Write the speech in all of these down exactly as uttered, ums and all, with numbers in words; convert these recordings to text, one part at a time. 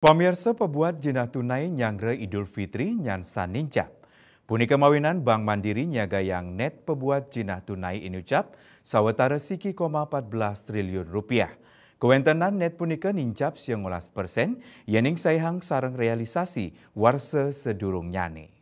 Pamiarsa, pabuat jinah tunai nyanggra Idul Fitri nyan sané nincap. Punika mawinan Bank Mandiri nyagayang nét pabuat jinah tunai inucap sawatara siki koma empat belas triliun rupiah. Kawéntenan nét punika nincap siangolas persen yéning saihang sareng réalisasi warsa sadurungnyané.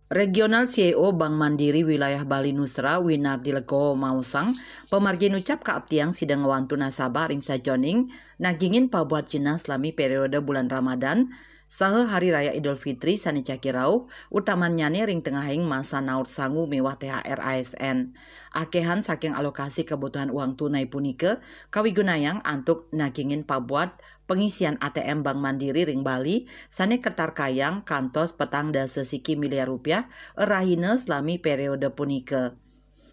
Regional C E O Bank Mandiri Wilayah Bali Nusra, Winardi Legowo, maosang, pamargi nucap kaaptiang sida ngwantu nasabah ring sajoning nagingin pabuat jinah salami periode bulan Ramadan saha Hari Raya Idul Fitri sané jagi rauh, utamannyané ring tengahing masa naut sangu miwah T H R A S N. Akéhan saking alokasi kebutuhan uang tunai punika kawigunayang antuk nagingin pabuat pengisian A T M Bank Mandiri ring Bali sané katarkayang kantos petang dasa siki miliar rupiah rahina salami periode punika.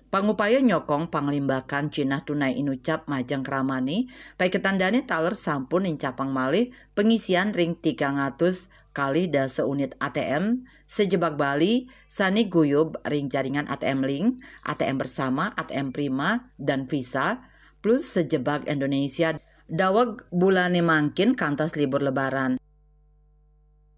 Pangupaya nyokong panglimbakan jinah tunai inucap majeng kramané, paiketandané taler sampun nincapang malih pengisian ring tigang atus kalih dasa unit A T M sajebag Bali sané guyub ring jaringan A T M Link, A T M Bersama, A T M Prima, dan Visa, plus sajebag Indonesia daweg bulané mangkin kantos libur Lebaran.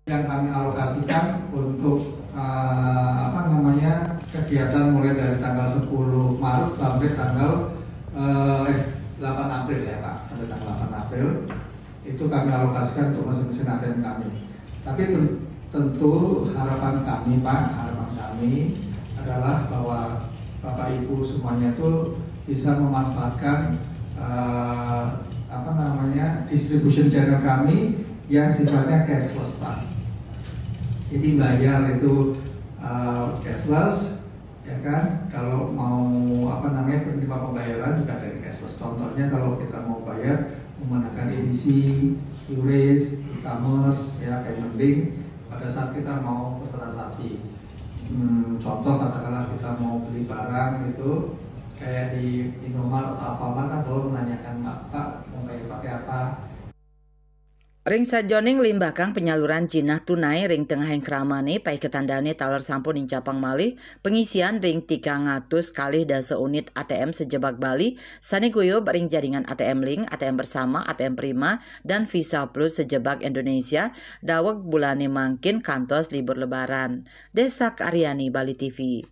Yang kami alokasikan untuk, eh, apa namanya, kegiatan mulai dari tanggal sepuluh Maret sampai tanggal, eh, eh, delapan April ya, Pak, sampai tanggal delapan April. Itu kami alokasikan untuk mesin-mesin A T M kami. Tapi ten-, tentu harapan kami, Pak, harapan kami adalah bahwa Bapak Ibu semuanya itu bisa memanfaatkan, eh, apa namanya, distribution channel kami yang sifatnya cashless, Pak. Jadi bayar itu, eh, cashless, ya kan? Kalau mau, apa namanya, penerima pembayaran juga dari cashless. Contohnya kalau kita mau bayar menggunakan E D C, QRIS, e-commerce, ya, payment link, pada saat kita mau bertransaksi. Hmm, contoh katakanlah kita mau beli barang gitu, kayak di Indomaret atau Alfamart kan selalu menanyakan, "Pak, Pak, mau bayar pakai apa?" Ring sajoning limbakang penyaluran jinah tunai ring tengahing kramané, paiketandané taler sampun nincapang malih pengisian ring tigang atus kalih dasa unit A T M sajebag Bali sané guyub ring jaringan A T M Link, A T M Bersama, A T M Prima, dan Visa Plus sajebag Indonesia daweg bulané mangkin kantos libur Lebaran. Désak Aryani, Bali T V.